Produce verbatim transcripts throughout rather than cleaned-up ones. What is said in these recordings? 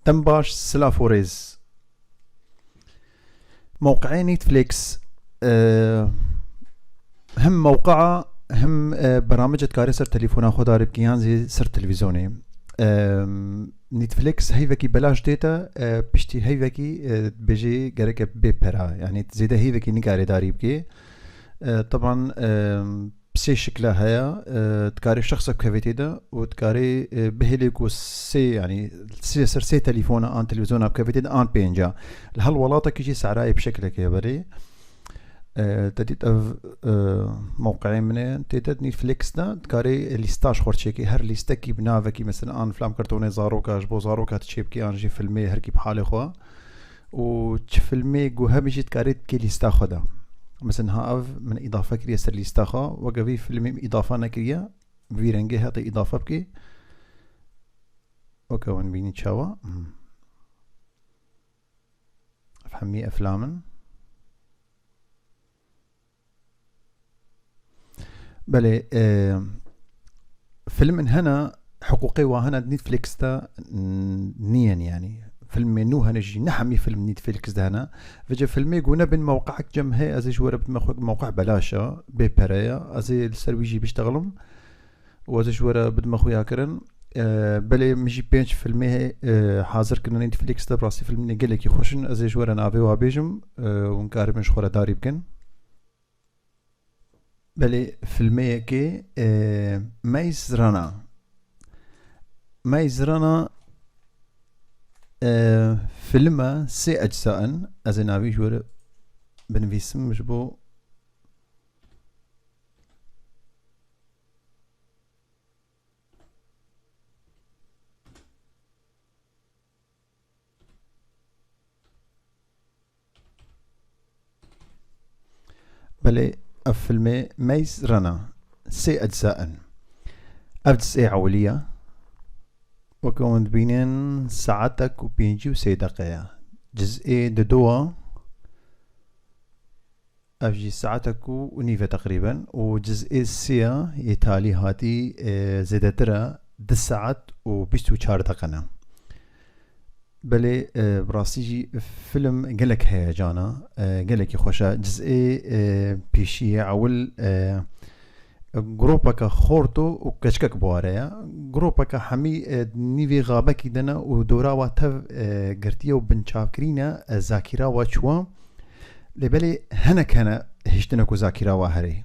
Dem baş, silav û rêz. Mewqeyê Netflix, e, him mewqea, him, e, beramece dikarê ser telefona xwe darê bikî yan zî ser televîzyonê. E, Netflix heyvekî belaş dê te, e, piştî heyvekî, e, dibêjê gereke bê pera. Yanî zêde heyvekî nikarê darî bikê. E, teban, e, sê şikla heye, e, dikarê şexsek bikevê tê de û dikarê, e, bihêlê ku sê, yanî sê ser sê telefona an televîzyona bikevê tê de an pênca. Li hel welatekî jî serayê bi şeklekê berê. E, te dît ev, e, mewqeyê min e. Tê de Netflix de dikarê lîsta ji xwe çêkê. Her lîstekî bi navekî, mesela an filan kartonê zaroka, ji bo zaroka tu çêbikî an jî filmê, herkî bi halê xwe. Û çi filmê ku hebî jî dikarê bikê lîsta xwe de. Mesela ha ev min îdafe kiriye ser lîsta xwe, weke vî filmê min îdafe nekiriye, bi vî rengê hate îdafe bikê. Weke hûn bînî çawa? Hmm. Ev hemî eflam in. Belê, e, filmin hene, hiqûqê wa hene Netflix de, n-, niyên, yanî. Filmê nû hene jî, ne hemî film Netflix de hene. Vêce filmê ku nebin mewqeek cem heye, ez ê ji we re bidime xwe, mewqe belaş e, bê pere ye. Ez ê li ser wî jî biştexlim. Û ez ê ji we re bidime xuya kirin. E, belê min jî pênc filmê, e, hazir kirine Netflix de, bi rastî filmê gelekî xweş in. Ez ê ji we re navê wa bêjim, e, hûn karibin ji xwe re darî bikin. Belê, filmeyekê, e, Maze Runner. Maze Runner, e, film e, sê ecza in. Ez ê navê ji we re binivîsim ji bo Belê, ev filmê Maze Runner sê ecza in. Ev cizê ewilî ye. Weke hûn dibînin saetek û pêncî û sê deqe ye. Cizê didowa, ev jî saetek û, û nîv e teqrîben. Û cizê sê ya yê talî hatî, e, zêdetir e, du saet û bîst û çar deqe ne. Belê, e, bi rastî jî film gelek heyecan e, e, gelekî xweş e. Cizê, e, pêşî yê ewil, e, gropeke xorto û keçikek bi ware ye. Gropeke hemî, e, nîvê xabekî de ne û dora wa tev, e, girtiye û binçavkirî ne, e, zakîra wa çû. Lê belê hinek hene hiştine ku zakîra wa herê.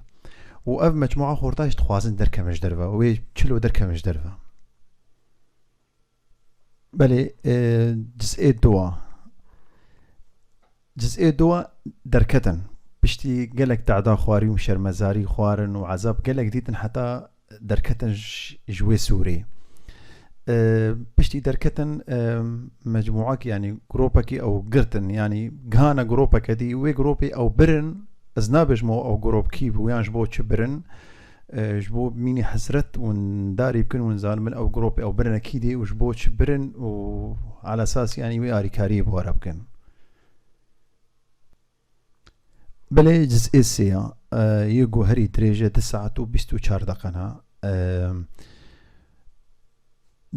Û ev mecmua xorta jî dixwazin derkevin ji derve. Wê çilo derkevin ji derve. Belê, e, cizê dua. Cizê dua derketin. Piştî gelek tehda xwarî û şermezarî xwarin û ezab gelek dîtin heta derketin ji, ji wê sûrê. E, piştî derketin, e, mecmuakî, yanî gropekî ew girtin, yanî gihane gropeke dî, wê gropê ew birin, ez nabêjim ew grop kî bû yan ji bo çi birin, e, ji bo mînî hesret hûn darî bikin, hûn zanin ew gropê ew birine kî dê û ji bo çi birin û ala esas, yanî wê arîkariyê bi we re bikin. Belê cizê sê ya, e, yê ku herî dirêj e, du saet û bîst û çar deqe ne. E,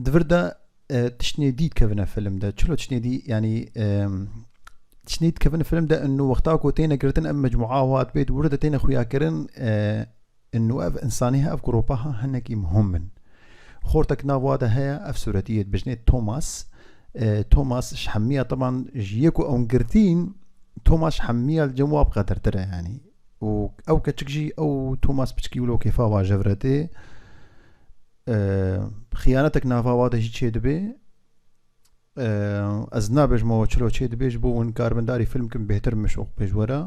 di vir de, e, tiştnê dî dikevine film de. Çilo tiştnê dî, yanî, e, tiştnê dikevine film de, inu wexta ku têne girtin, em mecmua wa dibê di wir de têne xuya kirin, e, Inu ev insanî he, ev gropa ha hinekî muhim in. Xortek nav wa de heye, ev sûretiyê dibêjinê Thomas. E, Thomas ji hemiya teban ji yê ku ew girtîn, Thomas ji hemiya li cem wa bi qedirtir e, yanî. Û ew keçik jî, ew Thomas piçkî wilo kêfa wa jevretê. E, xiyanetek nava wa de jî çê dibe. Eee, ez nabêjim ew çilo çê dibe, ji bo hûn karibin darî film kin bêhtir min şoq pê ji we re.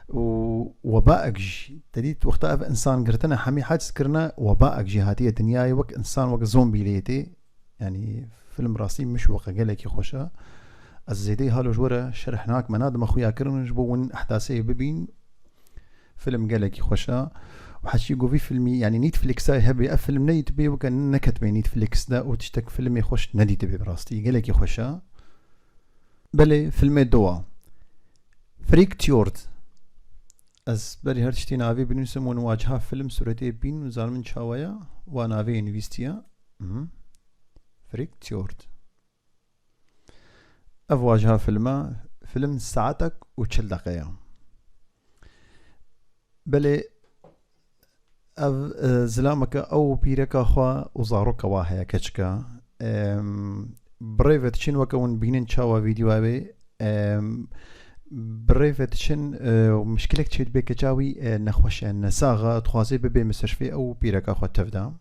Û webaek jî, te dît wexta ev insan girtine, hemî haciz kirine, webaek jî hatiye dinyayê, wek insan, wek zombî lê tê. Yanî film rastî min şoq e, gelekî xweş e. Ez zêdeyî halo ji we re şerh nakim, nadime xuya kirin ji bo hûn ehdaseyê bibîn. Film gelekî xweş e. Û heçî ku vî filmî, yanî Netflixê hebe, ev film nedîtibê, weke neketibê Netflix de û tiştek filmê xweş nedîtibê bi rastî. Gelekî xweş e. Belê, filmê dua. Freak Fjord. Ez berî her tiştî navê binivîsim û niha film sûretê bîn û zanin çawa ye, wa navê nivîstiye. Mhm. Freak Fjord. Ev waciha filma, film saetek û çil deqe ye. Belê ev, e, zilameke ew pîreka xwe û zaroka wa heye keçika. Em, bi rê ve diçin weke hûn bînin çawa vîdyoya wê, em, bi rê ve diçin, e, mişkilek çêdibe keça wî, e, nexweş e, nesax e, dixwaze bibe misteşfê ew pîreka xwe tev da.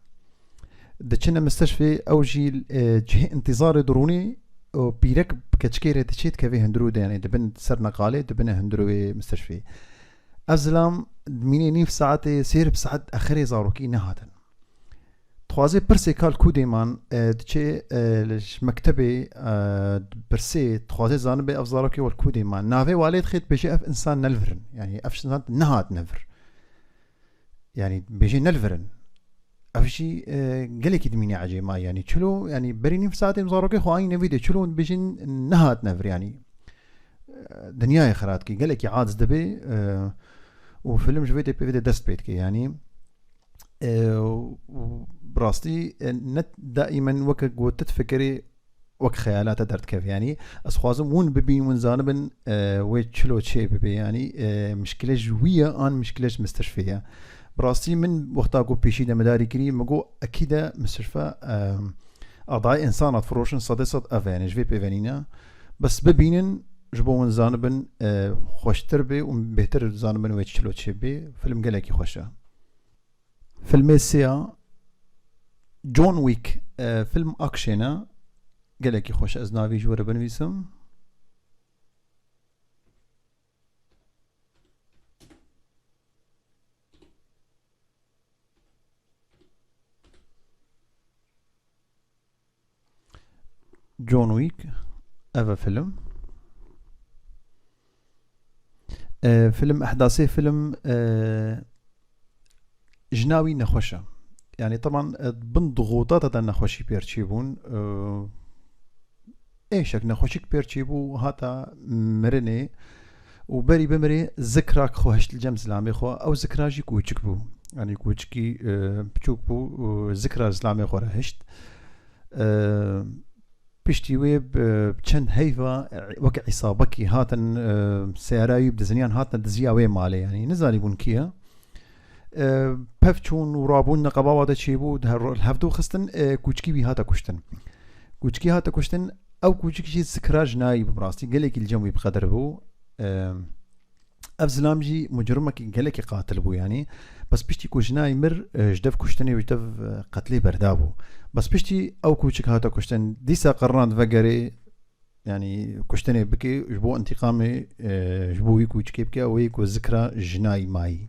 Diçine misteşfê ew jî, e, cihê întîzarê dirûnê û pîrek bi keçikê re diçê dikeve hundirû de, yanî dibin ser neqalê, dibine hundirûyê misteşfê. Ev zilam dimîne nîv saetê, sêr bi saet exirê zarokî nehatin. Dixwaze pirsê ka li ku dê man, e, diçe, e, li ş-, mektebê, e, dipirsê, dixwaze zanibe ev zarokê wê li ku dê man. Navê walê dixê dibêje ev însan ne li vir in. Yanî ev însan nehatine vir. Yanî dibêje ne li vir in. Ev jî, e, gelekî dimîne ecêb ma. Yanî çilo, yanî berî nîv saetê em zarokê xwe anîne vî dê. Çilo dibêjin nehatine vir yanî. E, dinyayê xira dikî. Gelekî aciz dibe, e, û film ji vê dê pê vê dê dest pê dike. Yanî, e, û bi rastî, e, ne daîmen weke ku tu difikirî wek xeyala te derdikeve. Yanî ez xwazim hûn bibîn, hûn zanibin, e, wê çilo çê bibe. Yanî, e, mişkile ji wî ye an mişkile ji mistişfê ye. Bi rastî min wexta ku pêşî de midarî kirî, min got ekîde mistişfe, e, adayê însan hat firoşin sedê sed ev e. Yanî ji vê pêvenîne. Bes bibînin, ji bo hûn zanibin, e, xweştir bê û bêhtir zanibin wê çilo çê bê. Film gelekî xweş e. Filmê sêya John Wick, e, film action e. Gelekî xweş e, ez navê ji we re binivîsim. John Wick, ev e film. E, film, ehdasê film, e, jina wî nexweş e. Yanî, teban, e, bin dixota te de nexweşî pêr çêbûn. E, êşek nexweşîk pêr çêbû, hata mirinê. Û berî bimirê zikrak xwe hişt li cem zilamê xwe. Ew zikra jî kûçik bû. Yanî kûçikî, e, piçûk bû, û zikra zilamê xwe re hişt. E, piştî wê bi çend heyva, e, wek îsabekî hatin, e, seyara wî bi diziniyan, hatin diziya wê malê. Yanî nizanîbûn kî ye. E, pev çûn û rabûn neqeba wa de çêbû, di her-, li hevdû xistin, e, kûçikî wî hate kuştin. Kûçikî hate kuştin, ew kûçik jî zikra jinayî bû, bi rastî gelekî li cem wî bi qedir bû. E, ev zilam jî mucrimekî gelekî qatil bû, yanî. Bes piştî ku jinayî mir, e, ji dev kuştinê û ji dev, e, qetlê berda bû. Bes piştî ew kûçik hate kuştin, dîsa qerran vegerê, yanî kuştinê bike, ji bo întîqamê, e, ji bo wî kûçikê bike, ew ê ku zikra jinayî mayî.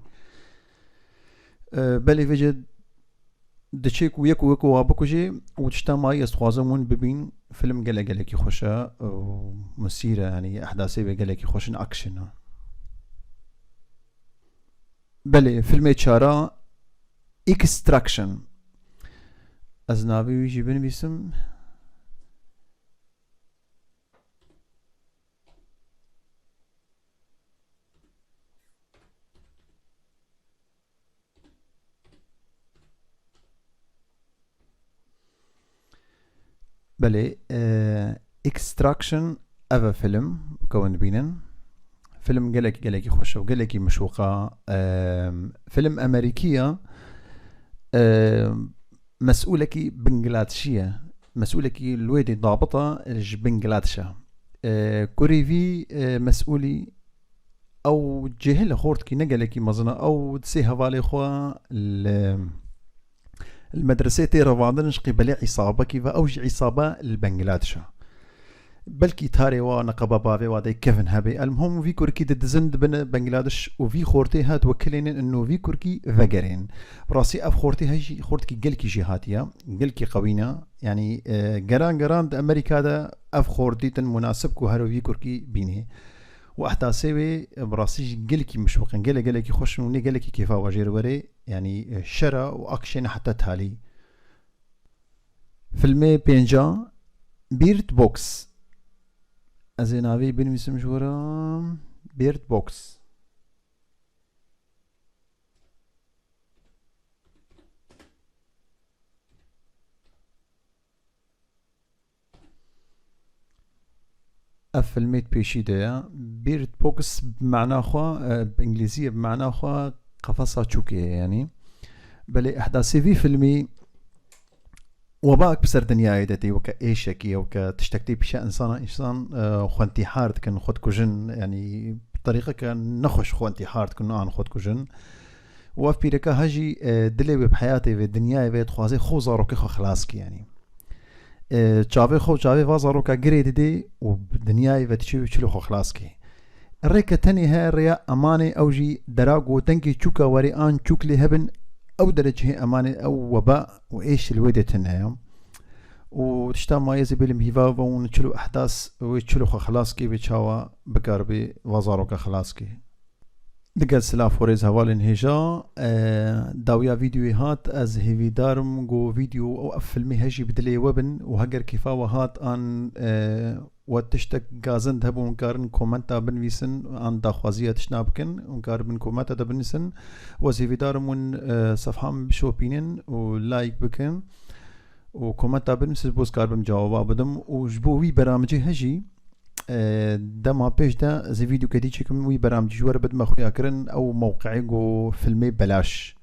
E, belê vêce diçe ku yek û yek û wa bikuje û tişta mayî ez dixwazim hûn bibîn. Film gelek gelekî xweş e û misîr e, yanî ehdasê wê gelekî xweş in, action e. Belê, filmê çara Extraction. Ez navê wî jî binivîsim. Belê, e, Extraction, ev e film, weke hûn dibînin. Film gelekî, gelekî xweş e û gelekî mişûqa. E, film Amerîkî ye. E, mesûlekî Bingladişî ye. Mesûlekî li wê dê dabit e, ji Bingladeş e. E, kurê vî, e, mesûlî ew cêhil e, xortikî ne gelekî mezin e. Ew di sê hevalê xwe li, li medresê tê revandin ji qîbelê îsabekî ve. Ew jî îsabe li Bangladeş e. Belkî tarê wa neqeba bavê wa de kevin hebe. Elmuhim vî kurkî didizin dibine Bangladeş û vî xortê hat wekilênin ino vî kurkî vegerên. Bi rastî ev xortê he jî xortikî gelkî jêhatî ye. Gelkî qewî ne. Yanî, e, geran geran di Amerîka de ev xort dîtin munasib ku her wî kurkî bînê. Û ehdasê wê, e, bi rastî jî gelekî mişûq in, gelek gelekî xweş in û nê gelekî kêfa we jê re werê, yanî, e, şer e û akşên heta talî. Filmê pênca, Bird Box. Ez ê navê binivîsim ji we re. Bird Box. Ev filmê di pêşî de ye. Bird Box bi mena xwe, e, bi îngilîzî ye, bi mena xwe qefesa çûkê ye, yanî. Belê ehdasê vî filmî webaek bi ser dinyayê de tê, weke êşekî ye, weke tiştek tê pîşe însana, însan, e, xwe întîhar dikin, xwe dikujin, yanî bi terîqeke nexweş xwe întîhar dikin û an xwe dikujin. Û ev pîreka he jî, e, dilê wê bi heyatê vê, dinyayê vê dixwaze xwe û zarokê xwe xilas kî, yanî. E, çavê xwe û çavê va zaroka girê didê û bi dinyayê ve diçê û çilo xwe xilas kê. Rêke tenê heye, rêya emanê, ew jî dera ku dengê çûka werê an çûk lê hebin, ew derecehê emanê, ew weba û êş li wê dê tune ye. Û tişta ma ez ê bêlim hîva ve hûn çilo ehdas wê çilo xwe xilas kê, wê çawa bikaribê va zaroka xilas kê. Digel silav û rêz hevalên hêja, e, dawiya vîdeoyê hat, ez hêvîdar im ku vîdeo û ev filmê he jî bi dilê we bin û heger kêfa we hat an, e, we tiştek gazind hebû, hûn karin komenta binivîsin an daxwaziya tiştna bikin, hûn karin bin komenta de binivîsin. Û ez hêvîdar im hûn, e, sefha min bişopînin û like bikin û komenta binivîsin, ji bo ez karibim cewaba bidim. Û ji bo wî beramicê he jî, e, dema pêş de ez ê vîdeoke dî çêkim, wî beramicî ji we re bidime xuyakirin, ew mewqeê ku filmê belaş.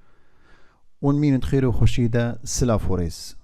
Hûn mînin di xêr û xweşiyê de, silav û rêz.